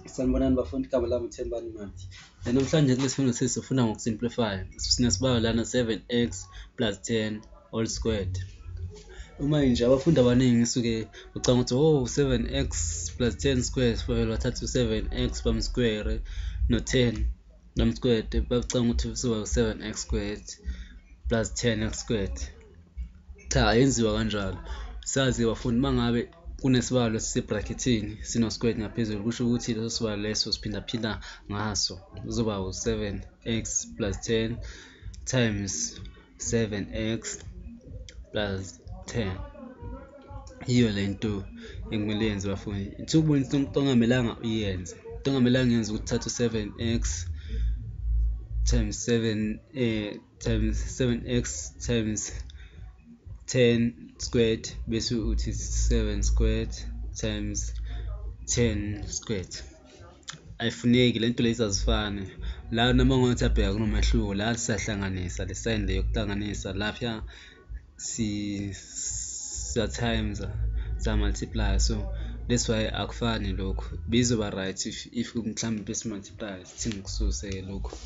Sanibonani bafundi, igama lami uThembani Madi. Namhlanje kule sifundo sethu sifunda ngoku-simplify. Sinesibalo lana 7x plus 10 all squared. Uma nje abafundi abaningi suke ucabanga ukuthi oh 7x plus 10 squared, bavele bathathe u-7x bamsquare no-10 bamsquared, bacabanga ukuthi kuzoba u-7x squared plus 10x squared. Cha, ayenziwa kanjalo. Sazi bafundi uma ngabe kunesibalo esisebrakethini sino-squared ngaphezulu, kusho ukuthi leso sibalo leso siphindaphinda ngaso, kuzoba u-7x plus 10 times 7x plus 10. Yiyo le nto ekumele yenze bafundi. Ithi ukubonisa into ongamelanga uyenze. Into ongamelanga uyenze ukuthi uthathe u-7x times 7 times 7x times 10 squared bese uthi 7 squared times 10 squared. Ayifuneki le nto lezi, azifani la. Noma ngathi abheka kunomehluko la, siyahlanganisa le sign le yokuhlanganisa, lapha si siya times, siya multiply, so that's why akufani lokhu. Bizoba right if mhlawumbe besi multiply, sithi ngikususe lokhu.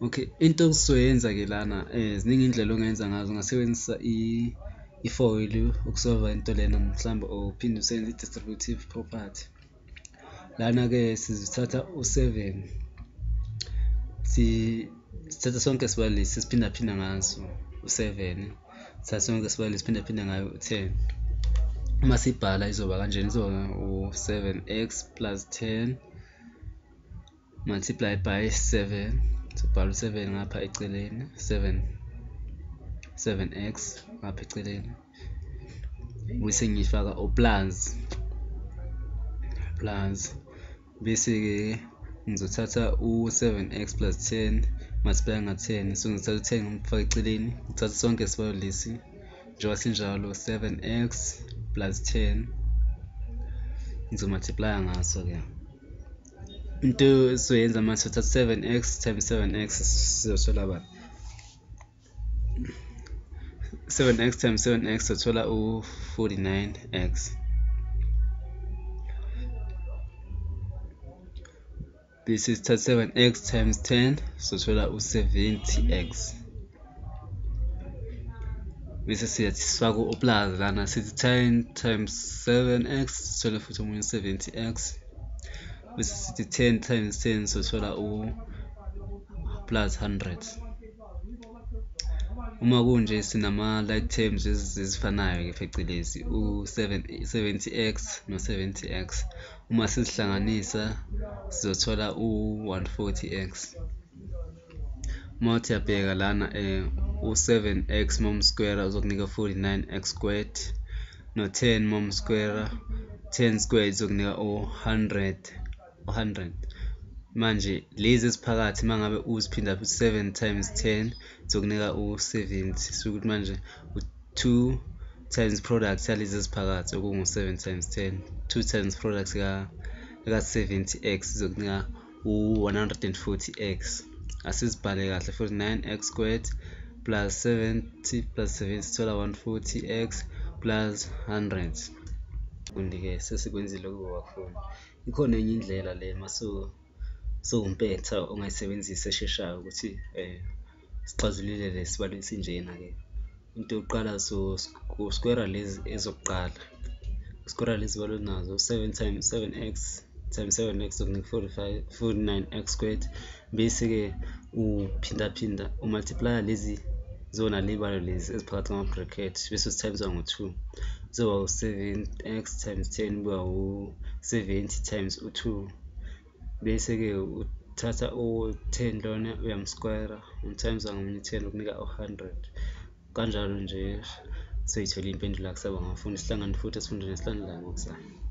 Okay, into esizoyenza-ke lana, ziningi iy'ndlela ongenza ngazo. Ungasebenzisa i-FOIL ukusolva into lena mhlawumbe, or uphinde usebenzise i-distributive property. Lana-ke sizothatha u-seven, sithatha sonke sibalo lesi sisiphindaphinda ngaso u-seven, sithatha sonke sibalo sisiphindaphinda ngayo u-10. Uma sibhala izoba kanjena, izoba u-7x plus 10 multiply by 7. Sibhala u-7 ngapha eceleni, 7 7x ngapha eceleni, bese ngifaka u-plus plus, bese-ke ngizothatha u-7x plus 10 multiply nga-10. So ngizothatha u-10 ngimfake eceleni, ngithatha sonke isibalo lesi njengoba sinjalo, 7x plus 10, ngizomultiplya ngaso-ke. Into esizoyenza manje, sithatha 7x times 7x, sizothola bani? 7x times 7x sithola u-49x, bese sithatha 7x times 10 sithola u-70x, bese siyathi sifake u-plus lana, sithi 10 times 7x sithole futhi omunye 70x, bese sithi 10 times 10 sithola u-plus 100. Uma kunje sinama-like terms ezifanayo-ke phecelezi u-70x no-70x, uma sizihlanganisa sizothola u-140x. Uma uthi uyabheka lana, u-7x mawumsquare uzokunika 49x squared, no-10 mawumsquare, 10 squared izokunika u-100 u-100. Manje lezi eziphakathi uma ngabe uziphinda 7 times 10 izokunika u-70, so ukuthi manje u-2 times product yalezi eziphakathi okungu-7 times 10, 2 times product ka-70x izokunika u-140x. Asizibhale kahle, 49x squared plus 70 plus 70 sithola 140x plus 100. Fundi-ke sesikwenzile kubo bafundi. Ikhona enye indlela le mase sowumpetha ongayisebenzisa esheshayo ukuthi sixazulule le sibalo esinjena-ke. Into yokuqala, so square lezi ezokuqala, square lezi zibalo nazo, 7 times 7x times 7x zokunika 45 49x squared, bese-ke uphindaphinda umultiplya lezi zona ley'balo lezi eziphakathi kwama-bracket, bese times ngo-2, kuzoba u-7x times 10 kuba u-70 times u-2, bese-ke uthatha u-10 lona uyamsquare, umtimes ngomunye u-10 ukunika u-100. Kanjalo nje soyithola impendulo. Akusaba ngabafundi, sihlangane futhi esifundweni esilandelayo ngokuzayo.